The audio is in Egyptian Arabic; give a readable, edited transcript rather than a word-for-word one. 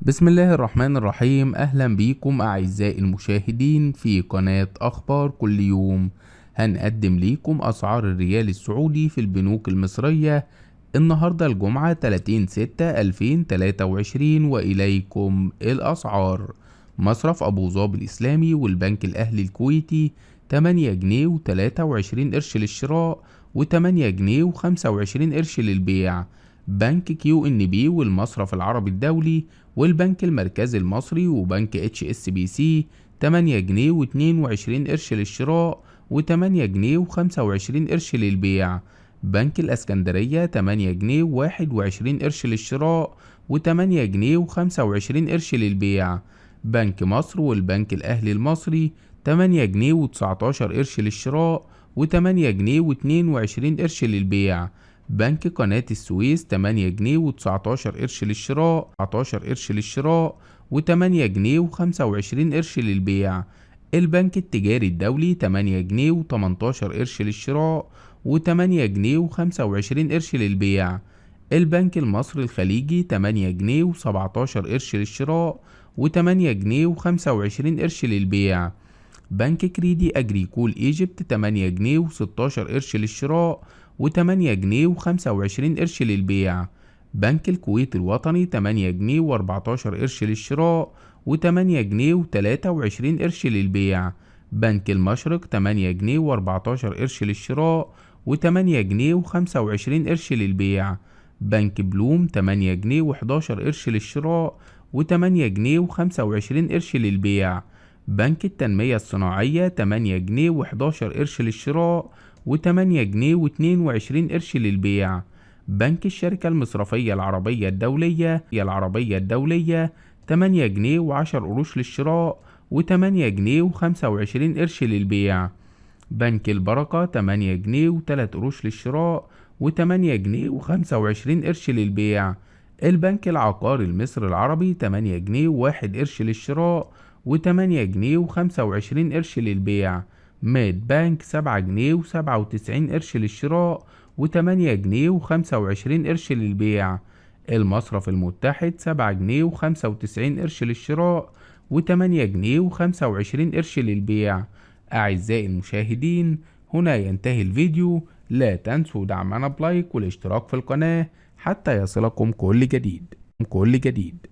بسم الله الرحمن الرحيم. أهلا بيكم أعزائي المشاهدين في قناة أخبار كل يوم. هنقدم ليكم أسعار الريال السعودي في البنوك المصرية النهاردة الجمعة 30/6/2023، وإليكم الأسعار. مصرف أبو ظبي الإسلامي والبنك الأهلي الكويتي 8 جنيه و23 قرش للشراء و8 جنيه و25 قرش للبيع. بنك QNB والمصرف العربي الدولي والبنك المركزي المصري وبنك HSBC 8 جنيه و22 قرش للشراء و8 جنيه و25 قرش للبيع. بنك الاسكندرية 8 جنيه و21 قرش للشراء و8 جنيه و25 قرش للبيع. بنك مصر والبنك الاهلي المصري 8 جنيه و19 قرش للشراء و8 جنيه و22 قرش للبيع. بنك قناة السويس 8 جنيه و19 قرش للشراء 19 قرش للشراء و8 جنيه و25 قرش للبيع. البنك التجاري الدولي 8 جنيه و18 قرش للشراء و8 جنيه و25 قرش للبيع. البنك المصري الخليجي 8 جنيه و17 قرش للشراء و8 جنيه و25 قرش للبيع. بنك كريدي اجريكول ايجيبت 8 جنيه و16 قرش للشراء و8 جنيه و25 قرش للبيع. بنك الكويت الوطني 8 جنيه و14 قرش للشراء و8 جنيه و23 قرش للبيع. بنك المشرق 8 جنيه و14 قرش للشراء و8 جنيه و25 قرش للبيع. بنك بلوم 8 جنيه و11 قرش للشراء و8 جنيه و25 قرش للبيع. بنك التنمية الصناعية 8 جنيه و11 قرش للشراء و8 جنيه و22 قرش للبيع. بنك الشركة المصرفية العربية الدولية 8 جنيه و10 قروش للشراء و8 جنيه و25 قرش للبيع. بنك البركة 8 جنيه و3 قروش للشراء و8 جنيه و25 قرش للبيع. البنك العقاري المصري العربي 8 جنيه و1 قرش للشراء و8 جنيه و25 قرش للبيع. ميد بانك 7 جنيه و97 قرش للشراء و8 جنيه و25 قرش للبيع. المصرف المتحد 7 جنيه و95 قرش للشراء و8 جنيه و25 قرش للبيع. أعزائي المشاهدين، هنا ينتهي الفيديو. لا تنسوا دعمنا ب like والاشتراك في القناة حتى يصلكم كل جديد.